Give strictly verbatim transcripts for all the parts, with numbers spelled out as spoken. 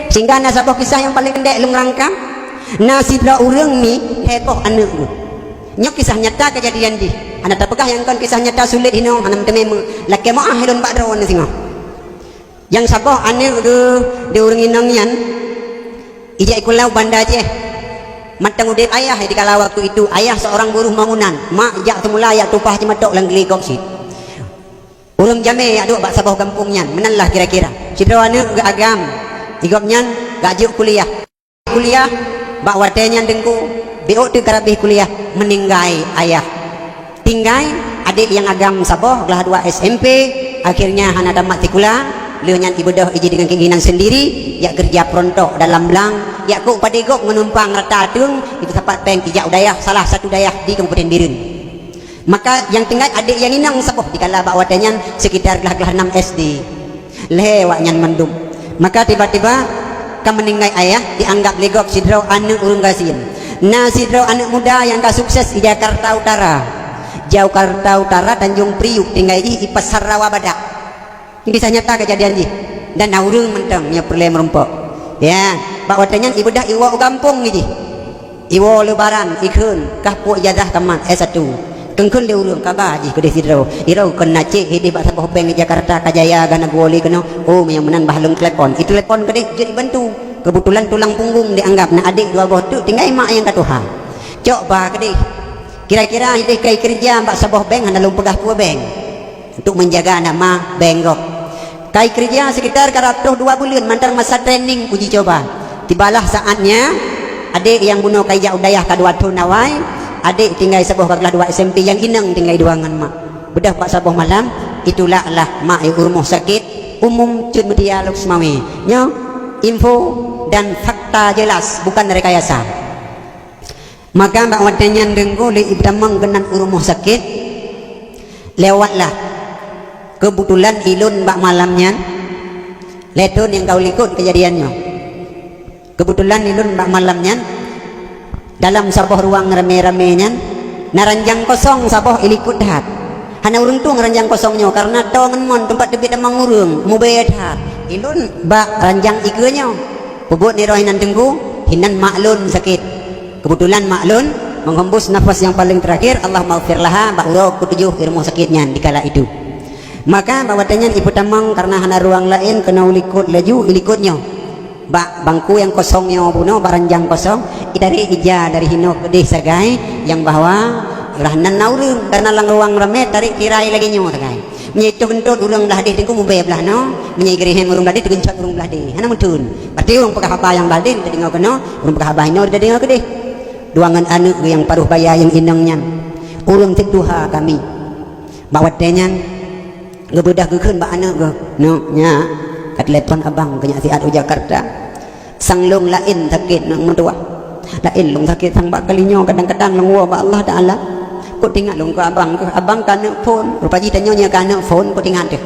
Sehingga na saboh kisah nyang paleng ndek lôn rangkam. Na sidroe ureuëng mi lhée boh aneuëk geuh. Nyoe kisah nyata keujadian jih. Hana tapeugah nyang kon kisah nyata sulet hinoe, hana meuteumé meu-, lakée meuáh lôn bak droeneuh singoh. Nyang saboh aneuëk geuh di ureuëng inong nyan, ijak ikula u Banda Aceh. Mantong udeb ayah di kala waktu itu, ayah seorang buruh bangunan, mak jak seumula jak tupah jimatok lam geuligok cit. Ureuëng jamé jak duek bak saboh gampông nyan, meunan lah kira-kira. Sidroe aneuëk geuagam, igobnyan geujok kuliah. Kuliah, bak watée nyan Teungku, biôk teuk ka habéh kuliah, meuninggai ayah. Tinggai adék nyang agam saboh, glah dua S M P, akhirnya hana tamat sikula, lheueh nyan ibeudôh iji deungon keinginan sendiri, jak keureuja peurontok dalam blang, jak kok padé gob ngon numpang rata ateueng, ipeusapat péng ijak u dayah, salah satu dayah di Kabupaten Bireuen. Maka nyang tinggai adék nyang inong saboh dikala bak watée nyan sekitar glah-glah enam S D. Lhée awak nyan mandum. Maka tiba-tiba ka meuninggai ayah, dianggap lé gob sidroe aneuëk ureuëng gasien. Na sidroe aneuëk muda nyang ka sukses di Jakarta Utara. Jakarta Utara, Tanjung Priuk tinggai jih, i Pasar Rawa Badak. Nyoe kisah nyata keujadian jih. Dan na ureuëng mantong nyang peureulée meurumpok. Ya, bak watée nyan ibeudôh iwoe u gampông jih. Iwoe Lebaran, ikheun, kah puek ijazah tamat S satu. Kheun-kheun lé ureuëng, kaba jih keudeh sidroe. Iroe keu na cék ideh bak saboh bank di Jakarta, ka jaya geuh na geuwoe lé keunoe. Oh, meunyoe meunan bah lôn telepon. Itelepon keudeh, jeuet ibantu. Keubeutulan tulang punggong dianggap, na adék dua boh teuk, tinggai mak nyang ka tuha. Cok ba keudeh. Kira-kira ideh ka ikeureuja bak saboh bank, hana lôn peugah peue bank. Untuk menjaga nama bank gob. Ka ikeureuja sekitar ka rab troh dua buleuen mantong masa training uji coba. Tibalah saatnya, adék nyang bunoe ka ijak u dayah ka dua thon awai, adék tinggai saboh ka glah dua S M P, nyang inong tinggai dua ngon mak. Beudôh bak saboh malam, itulaklah mak i rumoh sakét umum Cut Mutia Lhokseumawe. Nyoe info dan fakta jelas, bukan rekayasa. Maka bak watée nyan Teungku lé ipeutamong keunan u rumoh sakét, lewatlah. Keubeutulan ilôn bak malam nyan, lhée thon nyang ka u likot keujadian nyoe. Keubeutulan ilôn bak malam nyan, dalam saboh ruang ramé-ramé nyan, na ranjang kosong saboh i likot that. Hana ureuëng tueng ranjang kosong nyoe, kareuna toe ngon mon teumpat teubiet tamong ureuëng, mubée that. Ilôn bak ranjang ikeue nyoe. Peubuet nirok hinan Teungku, hinan mak lôn sakét. Keubeutulan mak lôn meuhembus nafas nyang paleng teurakhir, Allahummaghfir laha, bak uroe keutujoh i rumoh sakét nyan dikala itu. Maka bak watée nyan ipeutamong kareuna hana ruang laén, keunoe u likot laju, i likot nyoe. Bak bangku nyang kosong nyoe bunoe, bak ranjang kosong, itarek ija dari hinoe keudeh sagai, nyang bahwa rah nan na ureuëng, kareuna lam ruang ramé tarek tirai lagée nyoe sagai. Meunyoe itoh geuntot ureuëng blah deh, Teungku mubée blah noe. Meunyoe geureuhem ureuëng blah deh, teugeuncot ureuëng blah deh. Hana meutheun. Berarti ureuëng peugah haba nyang blah deh, teudeungoe keunoe, ureuëng peugah haba inoe, teudeungoe keudeh. Dua ngon aneuëk geuh nyang paruh baya nyang inong nyan. Ureuëng teutuha kami. Bak watée nyan, geubeudôh geukheun bak aneuëk geuh, "Neuk, nyak, ka telepon abang keu nyak siat u Jakarta. Sang lôn laén sakét neuk meutuah. Laén lôn sakét sang bak kali nyoe, kadang-kadang lôn woe bak Allah Taala. Kok teuingat lôn keu abang keuh, abang ka neuk phon." Rupa jih tanyoe nyoe ka neuk phon, kok teuingat teuh.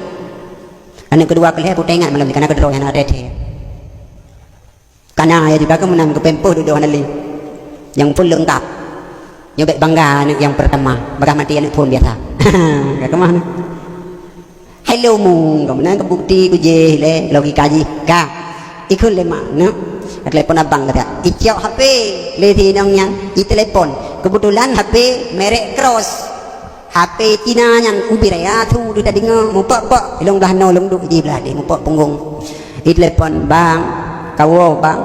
Aneuëk keudua keu lhée, kok teuingat malam nyoe, ka na keudroe nyang na teuh. Ka na, ya juga keuh meunan keu pampers dudoe hana lé. Nyang phon leungkap. Nyoe bék bangga aneuëk nyang peurtama, bagaih maté aneuëk phon biasa. Ka keumah nyoe. Hello, mung, ka meunan keu bukti kujih lé logika jih. Ka. Ikheun lé mak, "Neuk, ka telepon abang," kata. Icok H P lé si inong nyan, itelepon. Keubeutulan H P merek Cross. H P Cina nyan ubit raya su deuh tadeungoe, mupok-pok, ilong blah noe lôn duek di blah deh, mupok punggong. Itelepon, "Bang, kawoe bang."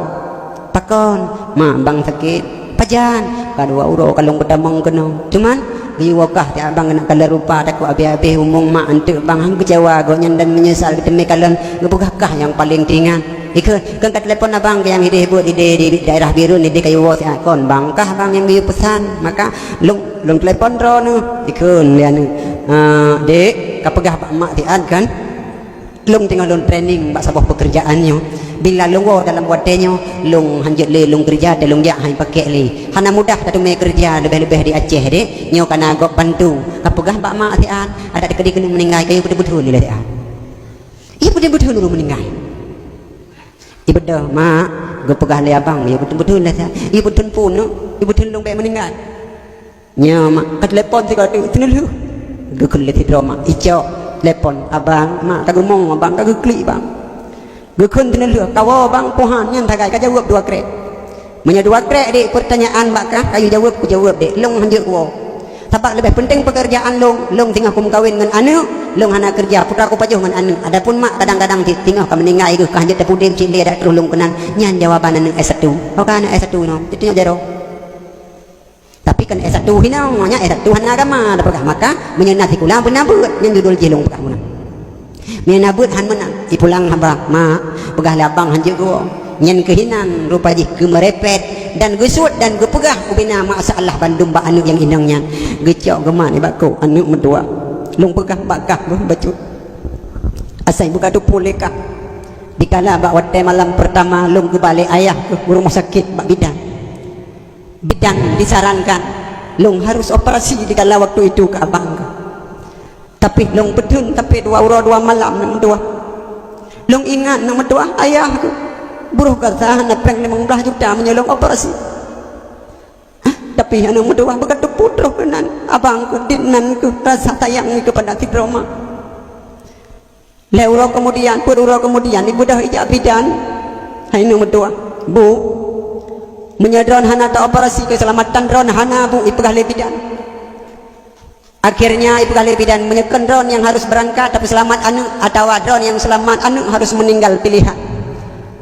"Pakon?" "Mak bang sakét." "Pajan?" "Ka dua uroe ka lôn peutamong keunoe. Cuman, geuyue woe kah tieb bang keuneuk kalon rupa, takot abéh-abéh umong mak anteuk bang, han keucewa gobnyan dan meunyeusal geuteumé kalon, geupeugah kah nyang paleng teuingat." Ikheun, "Kheun ka telepon abang nyang ideh buet ideh di daerah Bireuen, ideh kayue woe siat." "Kon bang kah bang nyang geuyue peusan, maka lôn, lôn telepon droeneuh." Ikheun lé aneuëk, "Ah, dek, ka peugah bak mak siat kan? Lôn teungoh lôn training bak saboh peukeurjaan nyoe. Bila lôn woe dalam watée nyoe, lôn hanjeuet lé lôn keureuja, teuh lôn jak han pakek lé. Hana mudah tateumé keureuja leubeh-leubeh di Aceh, dek. Nyoe ka na gob bantu. Ka peugah bak mak siat, adak teukeudi keuneuk meuninggai, kayue peuteubeuteun lé siat." Iya peuteubeuteun ureuëng meuninggai. Ibeudôh, "Mak, geupeugah lé abang, iya peuteubeuteun lé siat. Iya peuteubeuteun phon, iya peuteubeuteun lôn bék meuninggai." "Nyoe, mak, ka telepon sigoe teuk, seuneulheueh." Geukheun lé sidroe mak, icok telepon, "Abang, mak, ka geumong, abang, ka geuklik, bang." Geukheun teuneuh lheueh, "Kawoe bang, puhan nyan sagai ka jaweueb dua krek." "Meunyoe dua krek dek peurtanyaan bak kah, kayue jaweueb, kujaweueb dek, lôn hanjeuet kuwoe. Sabab leubeh peunteng peukeurjaan lôn, lôn singoh kumeukawen ngon aneuëk, lôn hana keureuja, putra kupajoh ngon aneuëk. Adapun mak kadang-kadang ti-, singoh ka meuninggai geuh, ka hanjeuet teupudeb cit lé dak troh lôn keunan." Nyan jawaban aneuëk S satu. Ho ka aneuëk S satu nyoe, jitunyok jaroe. Tapi kan S satu hinoe, nyan S satu hana agama, tapeugah maka, meunyoe na sikula beuna beuet, nyan judul jih lôn peugah meunan. Meunyoe na beuet han meunan, ipulang haba, "Mak, peugah lé abang hanjeuet geuwoe." Nyan keuh inan rupa jih keu meurepet dan geusuet dan geupeugah ubena masalah bandum bak aneuëk nyang inong nyan. Geucok geumat nibak kok aneuëk meutuah. Lôn peugah bak kah beuh bacut. Asai buka tupu lé kah. Dikala bak watée malam peurtama lôn geuba lé ayah keuh u rumoh sakét bak bidan. Bidan disarankan, lôn harus operasi dikala waktu itu keu abang keuh. Tapi lôn peutheun sampai dua uroe dua malam aneuëk meutuah. Lôn ingat aneuëk meutuah, "Ayah keuh, broh gata hana péng limong blaih juta meunyoe lôn operasi." Tapi aneuëk meutuah beuka tupu troh keunan, "Abang keuh, dit nan keuh rasa sayang keupada sidroe mak." Lhée uroe keumudian, peuet uroe keumudian, ibeudôh ijak bidan. Hai aneuëk meutuah, "Bu, meunyoe droeneuh hana taoperasi keuseulamatan droeneuh hana, Bu," ipeugah lé bidan. Akhirnya ipeugah lé bidan, "Meunyoe kon droeneuh nyang harus beurangkat tapeuseulamat aneuëk, atawa droeneuh nyang seulamat aneuëk harus meuninggai, piléhan."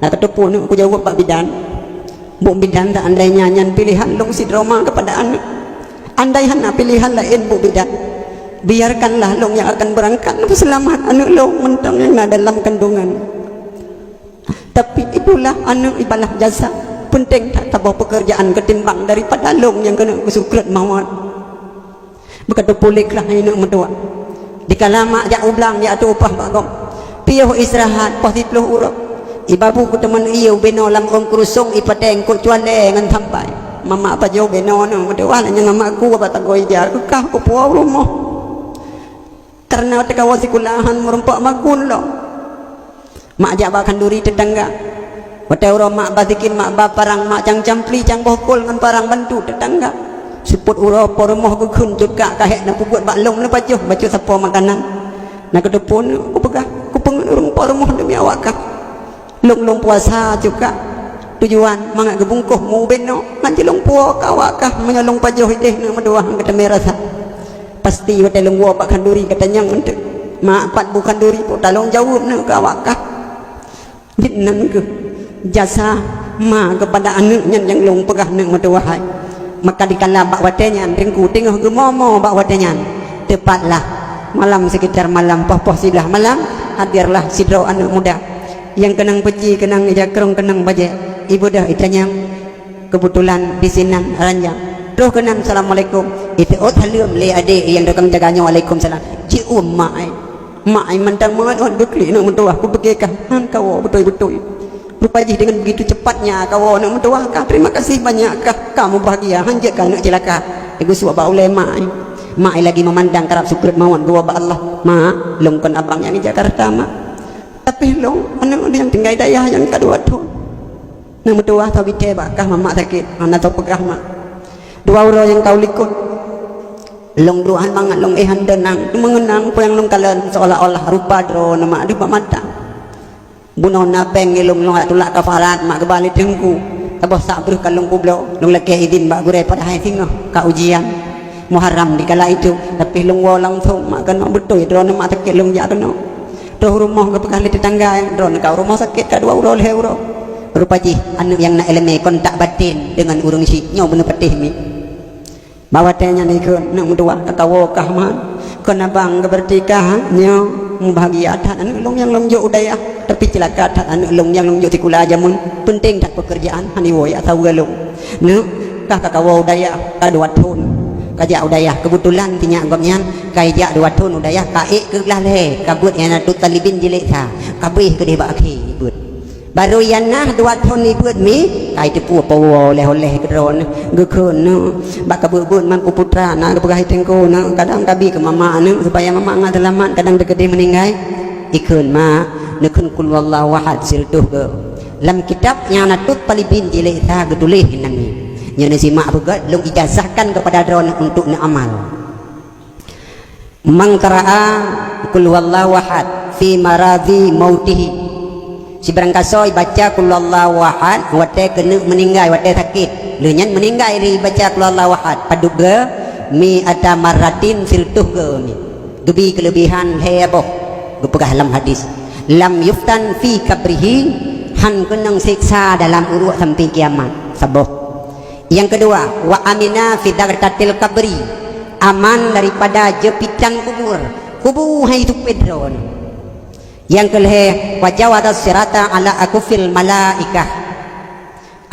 Na kateupeue aneuëk kujaweueb bak bidan, "Bu bidan, seandainya nyan piléhan lôn sidroe ma keupada aneuëk, andai hana piléhan laén, Bu bidan, biarkanlah lôn nyang akan beurangkat peuseulamat aneuëk lôn mantong nyang na dalam kandungan." Tapi itulah aneuëk ibalah jasa. Peunteng that saboh peukeurjaan keutimbang daripada lôn nyang keuneuk geusukreut mawöt. Beuka tupu lé kah aneuëk meutuah. Dikala mak jak u blang jak atu upah bak gob, piôh istirahat poh siploh uroe, iba bu keu teumon ie u binoe lam ôn keurusong, ipateng kok cualée ngon sampai. Mamak pajoh binoe aneuëk meutuah, nyan mamak ku bak tanggôi ija, keu kah kupuwoe u rumoh. Kareuna teuka woe sikula han meurumpok makun lom. Mak jak bak khanduri teutangga. Watée uroe mak ba sikin, mak ba parang, mak cang campli, cang boh kol ngon parang bantu teutangga. Seupôt uroe po rumoh geukheun cut kak, ka hék na peubuet bak lôn, na pajoh bacut sapoe makanan. Na kateupeue aneuëk kupeugah, kupeungeut ureuëng po rumoh deumi awak kah. Lôn, lôn puasa cut kak. Tujuan mangat geubungkôh mu binoe, ngan jilôn puwoe keu awak kah, meunyoe lôn pajoh ideh aneuëk meutuah han geuteumé rasa. Pasti watée lôn woe bak khanduri katanyong eunteuk, "Mak, pat bu khanduri?" Peue talôn jaweueb aneuëk keu awak kah. Jeuet nan keuh jasa ma keupada aneuëk nyan nyang lôn peugah aneuëk meutuah hai. Maka dikala bak watée nyan, Teungku teungoh geumoe-moe bak watée nyan, teupatlah malam, sekitar malam poh-poh siblaih malam, hadirlah sidroe aneuëk muda nyang keunong peuci, keunong ija krong, keunong bajée, ibeudôh itanyong. Keubeutulan disinan ranjang. Troh keunan, "Assalamualaikum." Iteuôt saleuem lé adék nyang tukang jaga nyoe, "Waalaikumsalam." Jiôh mak ai. Mak ai mantong meuôt-ôt geuklik aneuëk meutuah, kupike kah han kawoe beutôi-beutôi. Rupa jih deungon beugitu ceupatnya kawoe aneuëk meutuah kah. "Terima kasih banyak kah, ka mubahgia, hanjeuet kah aneuëk cilaka." Geusuak bak ulée mak ai. Mak ai lagi meumandang karab sukreut mawöt geuwoe bak Allah. "Mak, lôn kon abang nyang di Jakarta, Mak. Tapi lôn aneuëk nyang tinggai dayah nyang ka dua thon." Aneuëk meutuah, "Tau bite bak kah mamak sakét, hana tau peugah mak. Dua uroe nyang tau likot, lôn duek han mangat, lôn éh han deunang, meungeunang peue nyang lôn kalon, seolah-olah rupa droeneuh mak deuh bak mata. Bunoe na péng ilôn, lôn tulak kafarat mak geuba lé teungku. Saboh sak breuh ka lôn peubloe, lôn lakée idin bak gurée, padahai singoh ka ujian Muharram dikala itu, tapi lôn woe langsong mak keunoe, beutôi droeneuh mak sakét, lôn jak keunoe." Troh rumoh geupeugah lé teutangga, "Droeneuh ka u rumoh sakét ka dua uroe lhée uroe." Rupa jih aneuëk nyang na iéleumé kontak baten deungon ureuëng syiek nyoe beuneupatéh mi. Bak watée nyan ikheun, "Aneuëk meutuah, ka kawoe kah man, kon abang geubeureuti kah nyoe. Mubahgia that aneuëk lôn nyang lôn jok u dayah, tapi cilaka that aneuëk lôn nyang lôn jok sikula jameun. Peunteng that peukeurjaan, han iwoe jak saweue lôn. Neuk, kah ka kawoe u dayah, ka dua thon ka jak u dayah. Keubeutulan sinyak gobnyan ka ijak dua thon u dayah, ka ék keu glah lhée, ka beuet nyang na tut talibin jilek sa, ka beuéh keudeh bak akhé beuet. Barô nyang na dua thon ibeuet mi, ka iteupeue peue woe oleh-oleh keu droeneuh." Geukheun aneuëk, "Bak ka beuet-beuet man keu putra na geupeugah i teungku aneuëk, kadang kabi keu mama aneuëk supaya mama ngat seulamat, kadang teukeudeh meuninggai." Ikheun mak, neukheun Qul huwallahu ahad sireutôh goe. Lam kitab nyang na tut talibin jilek sa geutuléh inan nyoe. Nyoe neusimak beugét, lôn ijazahkan keupada droeneuh untuk neuamal. "Man qara'a Qul huwallahu ahad fi maradhi mautihi, Sibarang kasoe ibaca Qul Huwallahu Ahad watée keuneuk meuninggai, watée sakét. Lheueh nyan meuninggai lé ibaca Qul Huwallahu Ahad, padub geu mi'ata marratin, sireutôh geu mi. Geubi keuleubihan lhée boh, geupeugah lam hadis, "Lam yuftan fi qabrihi," hán keunong siksa dalam uruek sampai kiamat. Saboh. Nyang keudua, "Wa amina fi daqtatil qabri," aman daripada jeupitan kubur. Kubu hai tupét droe. Nyang keulhée, "Wa jawazas sirata ala akufil malaikah."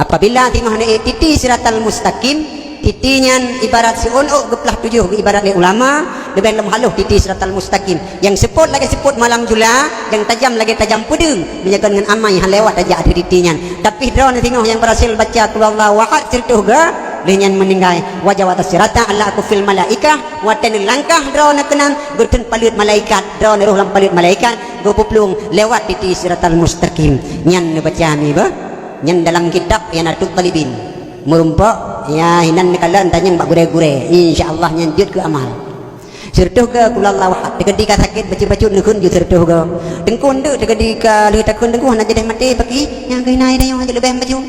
Apabila singoh neuék titi siratal mustaqim, titi nyan ibarat siôn ôk geuplah tujoh geuibarat lé ulama, leubeh lom halôh titi siratal mustaqim. Nyang seupôt lagée seupôt malam jula, nyang tajam lagée tajam peudeueng, meunyoe kon ngon amai hana lewat tajak ateueh titi nyan. Tapi droeneuh singoh nyang berhasil baca Qul Huwallahu Ahad sireutôh geu, lheueh nyan meuninggai, "Wa jawazas sirata ala akufil malaikah," watée neulangkah droeneuh keunan, geutheun paleuet malaikat, droeneuh rôh lam paleuet malaikat, geupeuplueng lewat titi siratal mustaqim. Nyan neubaca mi beuh. Nyan dalam kitab I'anatul Thalibin. Meurumpok, ya, hinan neukalon tanyong bak gurée-gurée. Insya Allah nyan jeuet keu amal. Sireutôh geu Qul Huwallahu Ahad. Teukeudi ka sakét bacut-bacut neukheun jeuet sireutôh geu. Teungku ndeuk teukeudi ka lheueh takheun teungku hana jadeh maté paki. Nyang keuhina dayong jeuet leubeh bacut.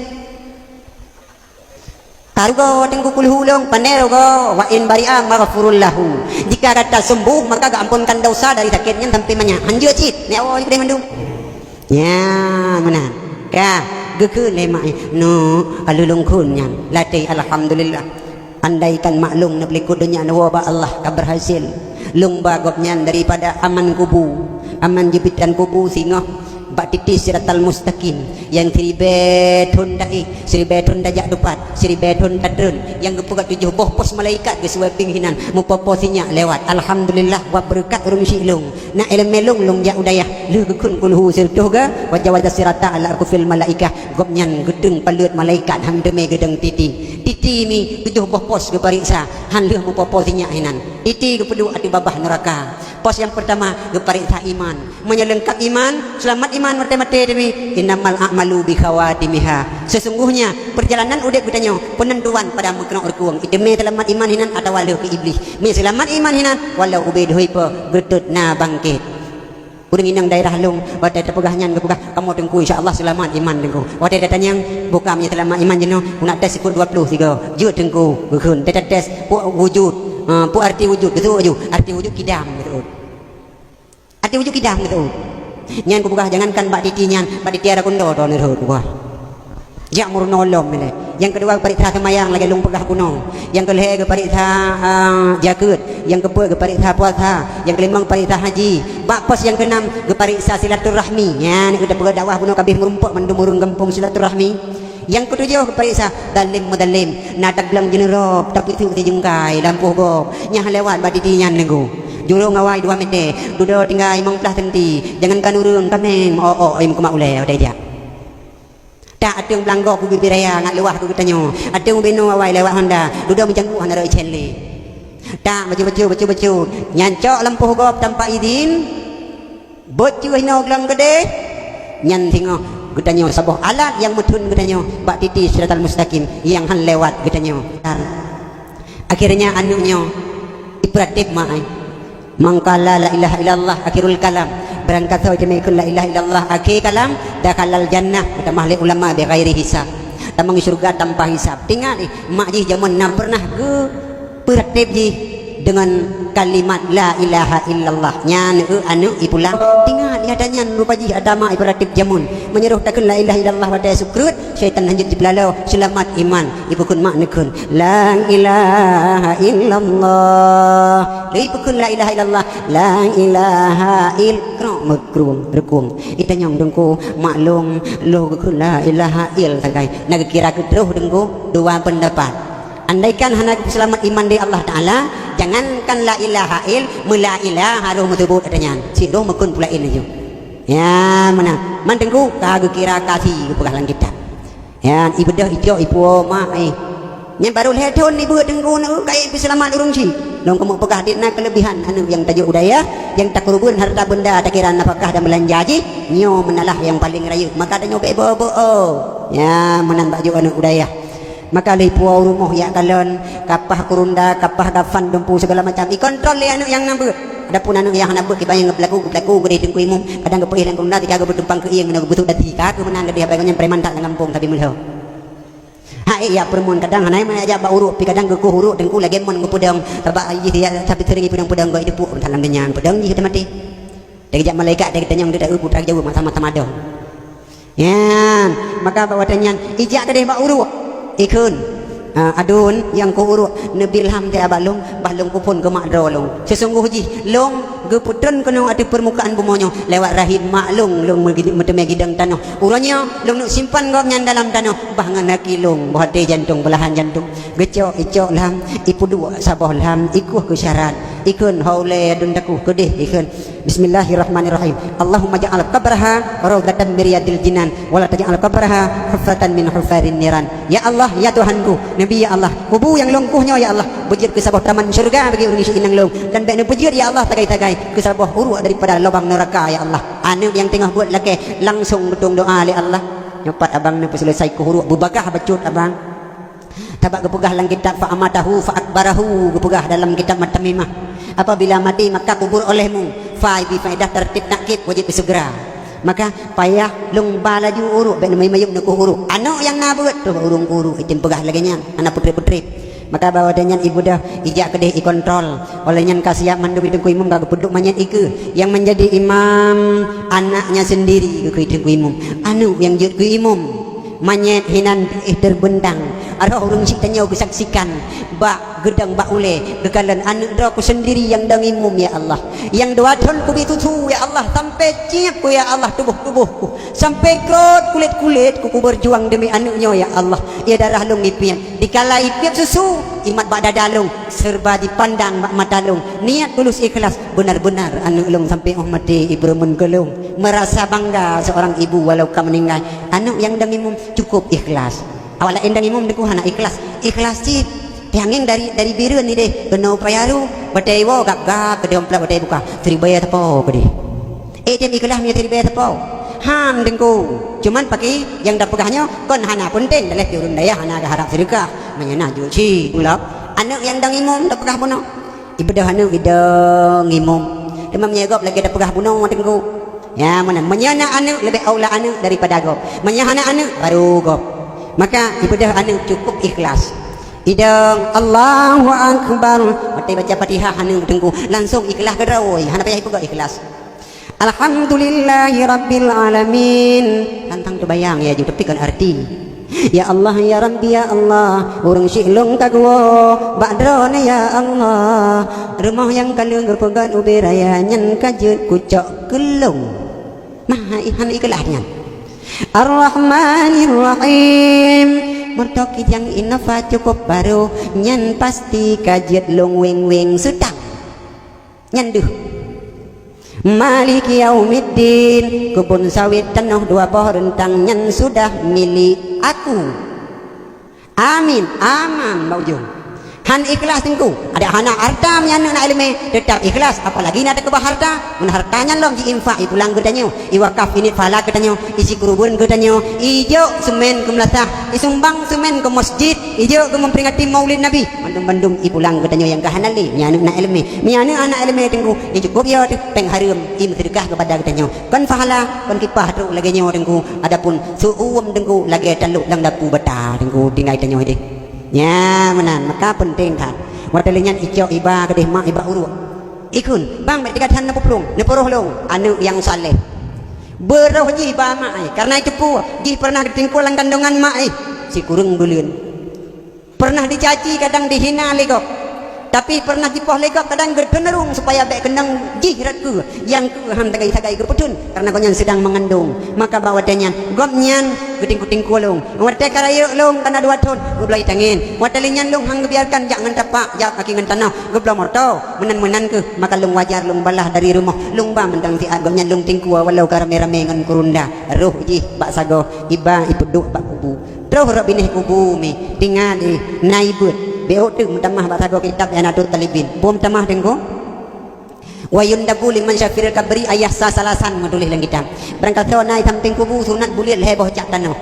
Ka rugoe teungku Qul Hu lôn, pandai rugoe, "Wa in bari'a maghfurul lahu." Jika gata sembuh, maka geuamponkan dosa dari sakét nyan sampai manyak. Hanjeuet cit, nyak woe jeuet mandum. Nya, meunan. Ka, geukheun lé mak, "Nuk, ka lôn kheun nyan." Latée, "Alhamdulillah. Andaikan mak lôn neupeulikot donya neuwoe bak Allah ka berhasil. Lôn ba gobnyan daripada aman kubu, aman jeubitan kubu singoh bak titi siratal mustaqim, nyang siribée thon taék, siribée thon tajak teupat, siribée thon tatreun, nyang geupeugah tujoh boh pos malaikat geusuwai pieng hinan, mupopo sinyak lewat. Alhamdulillah, wab beureukat ureuëng syik lôn." Na iéleumé lôn, lôn jak u dayah, lheueh geukheun Qul Hu sireutôh geu, "Wa jawazas sirata ala akufil malaikah," gobnyan geuteung paleuet malaikat han teumé geudong titi. Titi mi tujoh boh pos geupareksa, han lheueh mupopo sinyak hinan. Titi geupeuduek ateueh babah neuraka. Pos nyang peurtama geupareksa iman. Meunyoe leungkab iman, seulamat iman watée maté teumi, "Innamal a'malu bikhawatimiha." Sesungguhnya, peurjalanan udeb geutanyoe peunentuan pada meukeunong reukong, iteumé seulamat iman hinan atawa lheueh keu Iblih. Meunyoe seulamat iman hinan, walau ubé deuh ipo, geutot na bangkét. Ureuëng inong daerah lôn, watée tapeugah nyan geupeugah, "Kamoe teungku, insya Allah seulamat iman teungku." Watée tatanyong, "Buka meunyoe seulamat iman jinoe, guna tes sikot dua ploh sigoe." "Jeuet teungku," geukheun. Teuka tes, "Peue wujud, eh, peue arti wujud?" Geuseuôt laju, "Arti wujud kidam," geuseuôt. "Arti wujud kidam," geuseuôt. Nyan kupeugah, "Jangankan bak titi nyan, bak titi ara kundo droeneuh rhot," kupeugah. Jak meurunoe lom ilée. Nyang keudua geupareksa seumayang lagée lôn peugah bunoe. Nyang keulhée geupareksa, ah, jakeuet. Nyang keupeuet geupareksa puasa. Nyang keulimong geupareksa haji. Bak pos nyang keunam geupareksa silaturahmi. Nyan geuda peugah dakwah bunoe ka abéh meurumpok mandum ureuëng gampông silaturahmi. Nyang keutujoh geupareksa zalim meuzalem. Na taglong jeuneurôb, tapeuteuk sijungkai lampôh gob. Nyang lewat bak titi nyan teungku. Jurông awai dua meter. Dudoe tinggai limong ploh senti. Jangankan ureuëng, kaméng meu-ôk-ôk meukumat ulée watée jak. Tak ateueng beulanggo keu bubé raya ngat luwah keu geutanyoe. Ateueng binoe awai lewat honda, dudoe meucanggu hana rot icén lé. Tak bacut-bacut, bacut-bacut. Nyan cok lampôh gob tanpa idin, beuet jeuh inoe glong keudeh. Nyan singoh geutanyoe saboh alat nyang meutheun geutanyoe bak titi siratal mustaqim nyang han lewat geutanyoe. Akhirnya aneuëk nyoe ipeuratéb mak ai. "Man qala la ilaha illallah akhirul kalam." Barang kasoe teumé kheun la ilaha illallah akhé kalam, dakhalal jannah, geutamah lé ulama, bighairi hisab. Tamong syeuruga tanpa hisab. Teuingat, eh, mak jih jameun na peureunah geupeuratéb jih deungon kalimat la ilaha illallah. Nyan, eh, aneuëk ipulang. Teuingat, nyata nyan rupa jih ada mak ipeuratéb jameun. Meunyoe roh takheun la ilaha illallah watée sukreut, syaitan hanjeuet jipeulalo, seulamat iman. Ipeukheun mak neukheun, "La ilaha illallah." Lheueh ipeukheun la ilaha illallah, "La ilaha il-," krok meukrung, reukung. Itanyong teungku, mak lôn, lôn geukheun la ilaha il sagai. Na geukira keu troh teungku, dua peundapat. Andaikan hana seulamat iman di Allah Taala, jangankan la ilaha il, meula ilaha roh meuseubut ata nyan. Cit roh meukheun pula in laju. Ya, meunan. Man teungku, ka geukira kasi geupeugah lam kitab. Nyan, ibeudôh icok ipuwoe mak, eh. Nyan barô lhée thon ibeuet teungku na, ka ipeuseulamat ureuëng chik. Lôn keumeung peugah dit na keuleubihan aneuëk nyang tajok u dayah, nyang takeureubeuen harta beunda takira nafakah dan beulanja jih, nyoe meunalah nyang paleng rayeuk. Maka tanyoe bék beu-beu, oh. Nyan, meunan bak jok aneuëk u dayah. Maka lheueh ipuwoe u rumoh jak kalon, kapah kurunda, kapah gafan dumpu segala macam. Ikontrol lé aneuëk nyang na beuet. Adapun aneuk nyang hana beuet kiban nyang geupeulaku, geupeulaku keudeh Teungku Imum, kadang geupeuéh lam kurunda, teuka geupeuteumpang keu ié ngon geupeutôk dati, ka keuh meunan keudeh, bak nyan preman that lam gampông sabe meulhô. Hai, ya, peureumeun kadang hana meuajak bak uruek, pi kadang geukoh uruek Teungku lagèe mon geupeudong, sabab jih ya, tapi seuring peudong-peudong geuh, iteupuk that lam dônya, peudong jih teumaté. Teukeujak malaikat teukeutanyong teuta, "Eh, putra jaweueb, sama-sama dong." Nyan, maka bak watèe nyan, ijak keudeh bak uruek. Ikheun, "Ah, aduen nyang koh uruek, neubi lham teuh bak lôn, bah lôn kuphon keu mak droe lôn. Seusunggoh jih lôn geupeutreun keunoe ateueh peurmukaan bumoe nyoe lewat rahim mak lôn, lôn meugi-, meuteumé gidong tanoh. Uroe nyoe lôn neuk simpan gobnyan dalam tanoh, bah ngon gaki lôn, boh até jantông, beulahan jantông." Geucok, icok lham, ipeuduek saboh lham, ikueh keu syarat. Ikheun, "Ho ulèe aduen takue keudeh," ikheun. Bismillahirrahmanirrahim. Allahumma ja'al qabraha raudhatan min riyadil jinan, wa la taj'al qabraha hufratan min hufarin niran. Ya Allah, ya Tuhanku, Nabi ya Allah, kubu nyang lôn kueh nyoe ya Allah, beujeuet keu saboh taman syeuruga bagi ureueng syiek inong lôn, dan bèk neubeujeuet ya Allah sagai-sagai keu saboh uruek daripada lubang neuraka ya Allah. Aneuk nyang teungoh beuet lakèe langsông geutueng doa lé Allah. Nyoe pat abang neupeuseuleusoe kueh uruek, beubagaih bacut abang. Sabab geupeugah lam kitab, "Fa amatahu fa akbarahu," geupeugah dalam kitab At-Tamimah, "Apabila mati, maka kubur olehmu." Fa bi faedah tartib takkid, wajib geuseugeura. Maka payah lôn ba laju uruek, bèk neumayum-mayum neukueh uruek. Aneuk nyang na beuet, troh ureueng kueh uruek, item peugah lagèe nyan, hana peutrép-peutrép. Maka bak watèe nyan ibeudôh, ijak keudeh ikontrol. Óh lheueh nyan ka siap mandum, Teungku Imum ka geupeuduek manyèt ikeue. Nyang menjadi imam anaknya sendiri, geukheun Teungku Imum. Aneuk nyang jeuet keu imum. Manyèt hinan éh teurbentang. Aroh ureueng syiek tanyoe geusaksikan bak geudong bak ulèe, geukalon aneuk droe ku sendiri nyang dong imum, ya Allah. Nyang dua thon kubi susu, ya Allah, sampai cieb ku, ya Allah, tuboh-tuboh ku. Sampai krot kulét-kulét ku, kuberjuang demi aneuk nyoe, ya Allah. Ia darah lôn ipiet. Dikala ipiet susu, imat bak dada lôn, serba dipandang bak mata lôn. Niat tulus ikhlas, benar-benar aneuk lôn sampai óh maté ipeureumeun keu lôn. Merasa bangga seorang ibu walau ka meninggal. Aneuk nyang dong imum cukup ikhlas. Awak laén dong imum Teungku hana ikhlas. Ikhlas cit. Tiang ngieng dari, dari Bireuen idéh keunoe Payaru, watèe iwoe gab-gab keudeh amplop watèe ibuka. Siribèe sapo keudeh. Eh, tem ikhlas meunyoe siribèe sapo. Han Teungku. Cuman pakri nyang tapeugah nyoe kon hana peunteng, daleh pih ureueng dayah hana geuharab seudeukah. Meunyoe na jeuet cit ulop. Aneuk nyang dong imum tapeugah bunoe. Ibeudôh aneuk idong imum. Teuma meunyoe gob lagèe tapeugah bunoe Teungku. Ya, meunan. Meunyoe na aneuk, leubeh aula aneuk daripada gob. Meunyoe hana aneuk, baru gob. Maka ibeudôh aneuk cukup ikhlas. Idong, Allahu Akbar. Watèe baca Fatihah aneuk Teungku, langsông ikhlas keudroe, hana payah ipeugah ikhlas. Alhamdulillahi Rabbil Alamin. Tantang teubayang ya ju, tapi kon arti. Ya Allah, ya Rabbi, ya Allah, ureueng syiek lôn ka geuwoe bak Droeneuh, ya Allah. Rumoh nyang ka lheueh geupeugöt ubé raya nyan ka jeuet kucok keu lôn. Mah, hana ikhlas nyan. Ar-Rahmanir Rahim. Meutoki nyang Innova cukup barô, nyan pasti ka jeuet lôn weng-weng seutang. Nyan deuh. Maliki yaumiddin, keubon sawét tanoh dua boh reuntang nyan sudah milék aku. Amin, aman bak ujong. Han ikhlas Teungku, adak hana harta meunyoe aneuk na ileumèe, teutap ikhlas, apalagi na teukeubah harta. Meunyoe harta nyan lom ji-infak, ipulang geutanyoe, iwakaf, init pahala geutanyoe, isi keureubeuen geutanyoe, ijok seumén keu meulasah, isumbang seumén keu meuseujid, ijok keu meuperingati Maulid Nabi, bandum-bandum ipulang geutanyoe nyang ka hana lé, meunyoe aneuk na ileumèe. Meunyoe aneuk hana ileumèe Teungku, ya cukup ya teuh, péng hareuem, imeuseudekah keupada geutanyoe. Kon pahala, kon kipah trok lagèe nyoe Teungku. Adapun seuuem Teungku lagèe talop lam dapu bata Teungku tinggai tanyoe deh. Nyan meunan, maka peunteng that. Watèe lheueh nyan icok iba keudeh mak iba uruek. Ikheun, "Bang, bèk teuka that neupeuplong, neupeurôh lôn aneuk nyang saleh." Beurôh jih ba mak ai, kareuna iteupeu jih peureunah geutingkue lam kandongan mak ai sikureueng buleuen. Peureunah dicaci, kadang dihina lé gob. Tapi peureunah jipoh lé gob, kadang geuteunurung supaya bèk keunong jih rot keue, nyang keue han sagai-sagai geupeutheun, kareuna gobnyan seudang meungandong. Maka bak watèe nyan, gobnyan geutingkue-tingkue lôn. Watèe ka rayeuk lôn ka na dua thon, geubloe ié tangen. Watèe lheueh nyan lôn han geubiarkan jak ngon tapak, jak gaki ngon tanoh, geubloe moto. Meunan-meunan keuh, maka lôn wajar lôn balaih dari rumoh. Lôn ba mantong siat gobnyan lôn tingkue walau ka ramé-ramé ngon kurunda. Roh jih bak sagoe, iba ipeuduek bak kubu. Troh rot binéh kubu mi, tinggai deh, na ibeuet. Beuôt teuk meutamah bak sagoe kitab I'anatut Thalibin. Peue meutamah Teungku? "Wa yundabu liman syafiril kabri ayah sa salasan," meutuléh lam kitab. Barangkasoe na i sampéng kubu sunat buliet lhèe boh cak tanoh.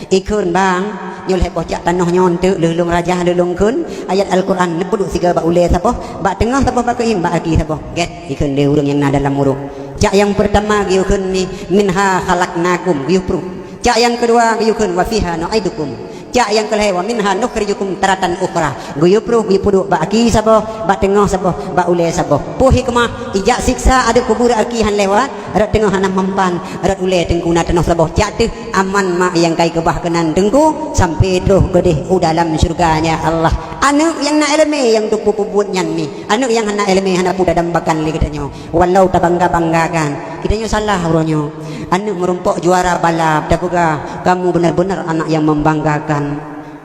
Ikheun bang, Nyoe lhèe boh cak tanoh nyoe eunteuk lheuh lôn rajah lheuh lôn kheun, ayat Al-Quran neupeuduek sigoe bak ulèe saboh, bak teungoh saboh, bak keuieng, bak aki saboh. Gèt, ikheun lé ureueng nyang na dalam uroe. Cak nyang peurtama geuyue kheun mi, "Minha khalaqnakum," geuyue pruh. Cak nyang keudua geuyue kheun, "Wa fiha nu'idukum." Cak nyang keulhèe, "Wa minha nukhrijukum taratan ukhra." Geuyue pruh, geuyue peuduek bak aki saboh, bak teungoh saboh, bak ulèe saboh. Peue hikmah? Ijak siksa adak kubu rot aki hana lewat, rot teungoh hana mampan, rot ulèe teungku na tanoh saboh. Cak teuh aman mak nyang kai keubah keunan teungku, sampai troh keudeh u dalam syurga-Nya Allah. Aneuk nyang na ileumèe nyang teupeu peubuet nyan mi. Aneuk nyang hana ileumèe hana peue tadambakan lé geutanyoe. Walau tabangga-banggakan, geutanyoe salah uroe nyoe. Aneuk meurumpok juara balap, tapeugah, "Kamu benar-benar anak yang membanggakan."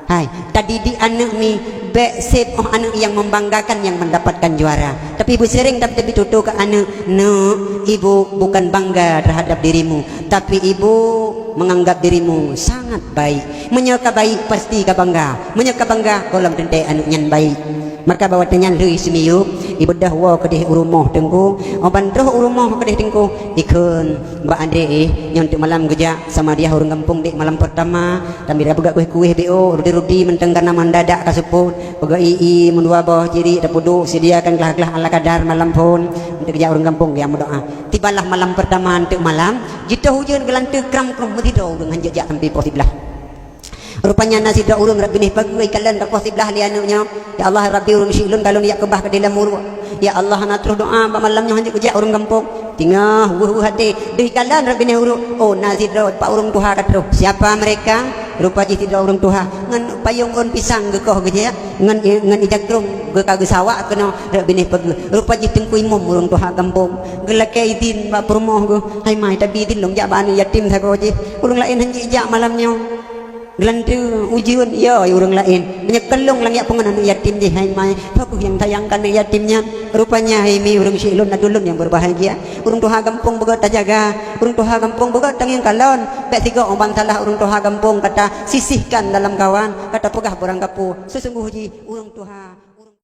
Hai, tadidik aneuk mi, bèk sép 'oh aneuk nyang membanggakan nyang mendapatkan juara. Tapi beuseuring tapi teubi tutoe keu aneuk, "Neuk, ibu bukan bangga terhadap dirimu, tapi ibu menganggap dirimu sangat baik. Meunyoe ka baik, pasti ka bangga. Meunyoe ka bangga, gohlom teuntèe aneuk nyan baik." Maka bak watèe nyan lheueh seumiyueb, ibeudôh woe keudeh u rumoh teungku. 'Oh ban troh u rumoh keudeh teungku, ikheun, "Bak Andre, eh, nyoe teuk malam geujak sama dia ureueng gampông dek malam peurtama." Tamira peugah kueh-kueh B O, rudi-rudi mantong kana mendadak ka seupôt. Peugah i-i meudua boh cirik tapeuduek, sediakan glah-glah ala kadar malam phôn. Eunteuk jak ureueng gampông geujak meudoa. Tibalah malam peurtama eunteuk malam, jitoh ujeuen geulanteue kram-kruem meusidroe ureueng hanjeuet jak sampai poh siblaih. Rupanya na sidroe ureueng rot binéh pageue ikalon ka poh siblaih lé aneuk nyoe. "Ya Allah, Rabbi, ureueng syik lôn ka lôn jak keubah keudeh lam uroe. Ya Allah, hana troh doa bak malam nyoe hanjeuet geujak ureueng gampông." Teungoh weueh-weueh até, deuh ikalon rot binéh uroe. Oh, na sidroe pat ureueng tuha ka troh. Siapa mereka? Rupa jih sidroe ureueng tuha. Ngon payông ôn pisang geukoh geujak, ngon, ngon ija krông geuka geusawak keunoe rot binéh pageue. Rupa jih teungku imum ureueng tuha gampông. Geulakèe idhin bak peurumoh geuh. "Hai mai, tabi idhin lôn jak bak aneuk yatim sagoe jih. Ureueng laén hanjeuet jak malam nyoe." Geulanteue ujeuen, yo, ureueng laén. Meunyoe kon lôn lam jak peungon aneuk yatim jih, hai mai. Pakon nyang sayang keu aneuk yatim nyan? Rupanya, hai mi, ureueng syik lôn, adoe lôn nyang berbahagia. Ureueng tuha gampông beugöt tajaga. Ureueng tuha gampông beugöt tangieng kalon. Bèk sigoe 'oh ban salah ureueng tuha gampông ka tasisihkan dalam kawan. Ka tapeugah barangkapeue. Seusunggoh jih, ureueng tuha